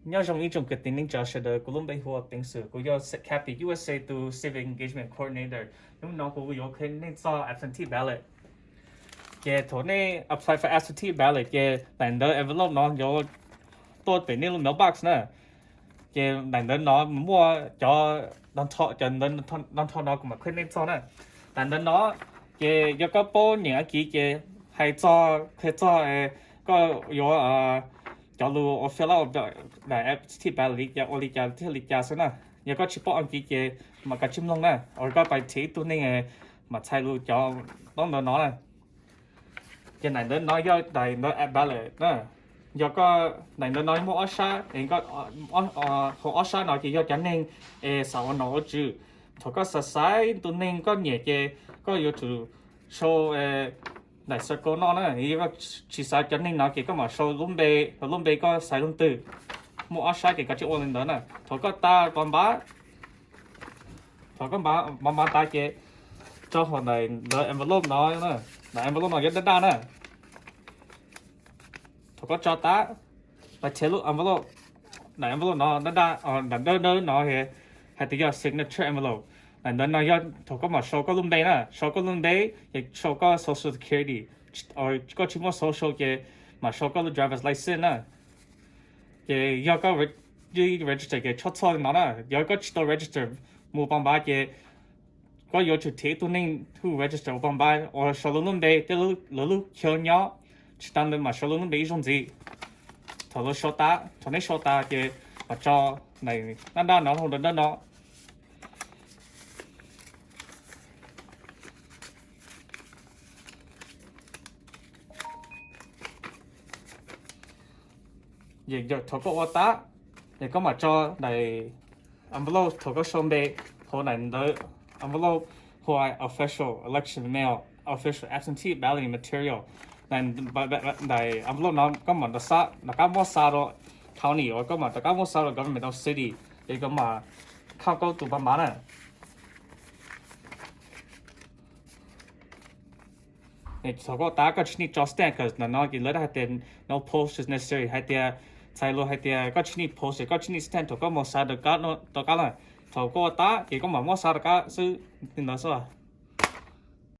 Nyob zoo ib tsoom kwv tij neej tsa sawv daws, kuv lub npe hu ua Peev Xwm, kuv yog Happy U S A tus Civic Engagement Coordinator. Hnub no kuv yuav qhia nej txog absentee ballot. Ces thaum nej apply for absentee ballot ces daim ntawv envelope no yuav tuaj pem nej lub mailbox na. Ces daim ntawv no muaj cov, cov ntawv tag nrho no kuv mam qhia nej txog na. Daim ntawv no ces yog koj paub nyeem Askiv ces hais txog, qhia txog koj yuav cov lus ua fill out daim absentee ballot li cas, ua li cas thiaj li cas xwb na. Yog koj tsis paub Askiv ces mam koj tsis mloog na, uas koj pais thim ib tug neeg mam txhais lus cov ntawv no na. Ces daim ntawv no yog daim ntawv ballot na. Yog koj, daim ntawv no muaj ob sab, hauv ob sab no ces yog cov neeg es xav ua nom ua tswv. Thaum koj xav xaiv tus neeg koj nyiam ces koj yuav tsum sau daim circle no na. Yog koj tsis xaiv cov neeg no ces koj mam sau lub npe, lub npe koj xaiv leej twg, muaj ob sab ces koj tsis ua li ntawd na. Thaum koj tas pov npav, thaum koj pov npav tas ces tso hauv daim ntawv envelope no, daim envelope no yog daj daj na. Thaum koj tso tas, pais thiab lub envelope, daim envelope no daj daj, daim dawb dawb no hais tias yog signature envelope. Daim ntawv no yog thaum koj mam sau koj lub npe na, sau koj lub npe, ces sau koj social security. Koj tsis muaj social ces mam sau koj lub driver's license na. Ces yog koj register ces txhob txhoj li no na. Yog koj tsis tau register mus pov npav ces koj yuav tsum thim ib tug neeg hu register ua pov npav uas sau lawv lub npe thiab lawv lub chaw nyob, tsis tas ntawd mam sau lawv lub npe ib zaug ntxiv. Thaum lawv sau tas, thaum neb sau tas ces mam tso daim daj daj no hauv daim dawb no. Thaum koj ua tas, ces koj mam tso daim envelope thaum koj sau npe hauv daim ntawv envelope hu ua official election mail, official absentee ballot material. Daim envelope no koj mam rov qab muab xa rau county, uas koj mam rov qab muab xa rau government of city, ces koj mam khaj koj tus pov npav na. Thaum koj ua tas koj tsis need tso stamp, cos ntawm no ces lawv hais tias no post is necessary, hais tias, txhais lus hais tias koj tsis need post, koj tsis need stamp thaum koj mus xa rov qab na. Thaum koj ua tas ces koj mam muab xa rov qab xwb li ntawd xwb.